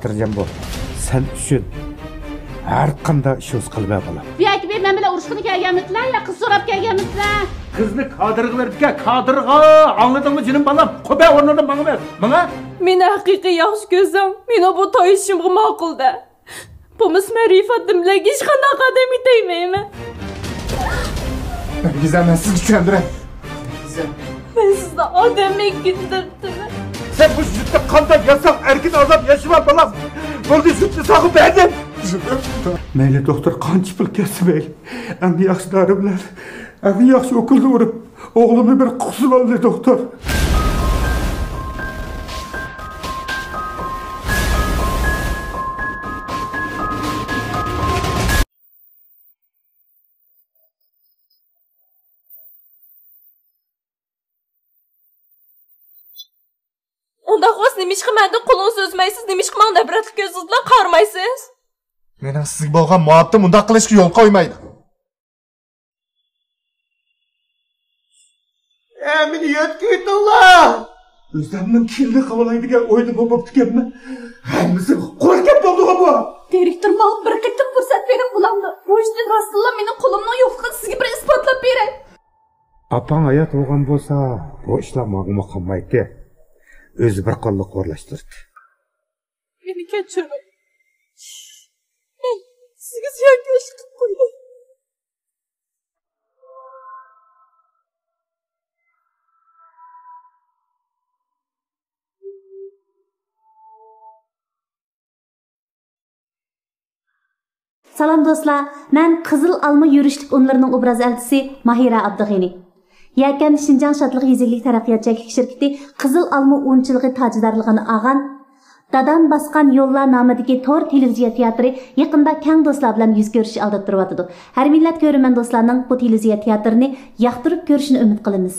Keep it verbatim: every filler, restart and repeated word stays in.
خاتىرجەم بول، سەن ئۈچۈن ھەر قانداق ئىش بولسا قىلىمەن، بالام. ۋى ئاي پى مەن بىلەن ئۇرۇشقىلى كەلگەنمىدىلە يا قىز سوراپ كەلگەنمىدىلە؟ قىزنى كادىرغا بەردىكەن، كادىرغا. ئاڭلىدىڭمۇ جېنىم بالام؟ قوپە ئورنۇڭدىن ماڭىۋەر، ماڭا. مېنى ھەقىقىي ياخشى كۆرسەڭ، مېنىڭ بۇ تايىشىمغا ماقۇل-دە. بولمىسا مەن رىفاتىم بىلەن ھېچقانداق ئادەمگە تەگمەيمەن. پەرىزە، مەن سىزگە چۈشەندۈرەي. پەرىزە. مەن سىزنى ئادەمگە كۆتۈرۈپتىمەن. سەن بۇ يۇرتتا قانداق ياشىساڭ ئەركىن ئازاد ياشىۋەر، بالام. بولدى، يۇرتنى ساڭا بەردىم. مەيلى، دوختۇر قانچە پۇل كەتسە مەيلى. ئەڭ ياخشى دارى بىلەن، ئەڭ ياخشى ئوكۇلنى ئۇرۇپ، ئوغلۇمنى بىر قۇتقۇزۇۋالدى، دوختۇر. ئۇنداق بولسا نېمىشقا مەندىن قولىڭىزنى ئۈزمەيسىز؟ نېمىشقا ماڭا نەپرەتلىك كۆزىڭىز بىلەن قارىمايسىز؟ مېنىڭ سىزگە بولغان مۇھەببىتىم ئۇنداق قىلىشقا يول قويمايدۇ. ئە، مېنى يۆتكىۋېتىڭلار! ئۆزۈمنىڭ كېلىنى قىلىۋالاي دېگەن ئويدا بولۇپتىكەنمەن. ھەممىسى قۇر گەپ بولدىغۇ بۇ! دىرېكتور، ماڭا بىر قېتىم پۇرسەت بېرىڭ، بولامدۇ؟ بۇ ئىشتىن راستتىنلا مېنىڭ قولۇمنىڭ يوقلۇقىنى سىزگە بىر ئىسپاتلاپ بېرەي. ئاپاڭ ھايات بولغان بولسا، بۇ ئىشلار ماڭىمۇ قالمايتتى. ئۆزى بىر قوللۇق ئورۇنلاشتۇردى. مېنى كەچۈرۈڭ. مەن سىزگە زىيانكەشلىك قىلىپ قويدۇم. سالام دوستلار، مەن قىزىل ئالما يۈرۈشلۈك ئۇنلىرىنىڭ ئوبراز ئەلچىسى ماھىرە ئابدۇغېنى. يەكەن شىنجاڭ شادلىق يېزا ئىگىلىك تەرەققىيات چەكلىك شىركىتى قىزىل ئالما ئۇنچىلىقى تاجىدارلىقىنى ئالغان دادام باسقان يوللار نامىدىكى تور تېلېۋىزىيە تىياتىرى يېقىندا كەڭ دوستلار بىلەن يۈز كۆرۈشۈش ئالدىدا تۇرۇۋاتىدۇ. ھەر مىللەت كۆرۈرمەن دوستلارنىڭ بۇ تېلېۋىزىيە تىياتىرىنى ياقتۇرۇپ كۆرۈشىنى ئۈمىد قىلىمىز.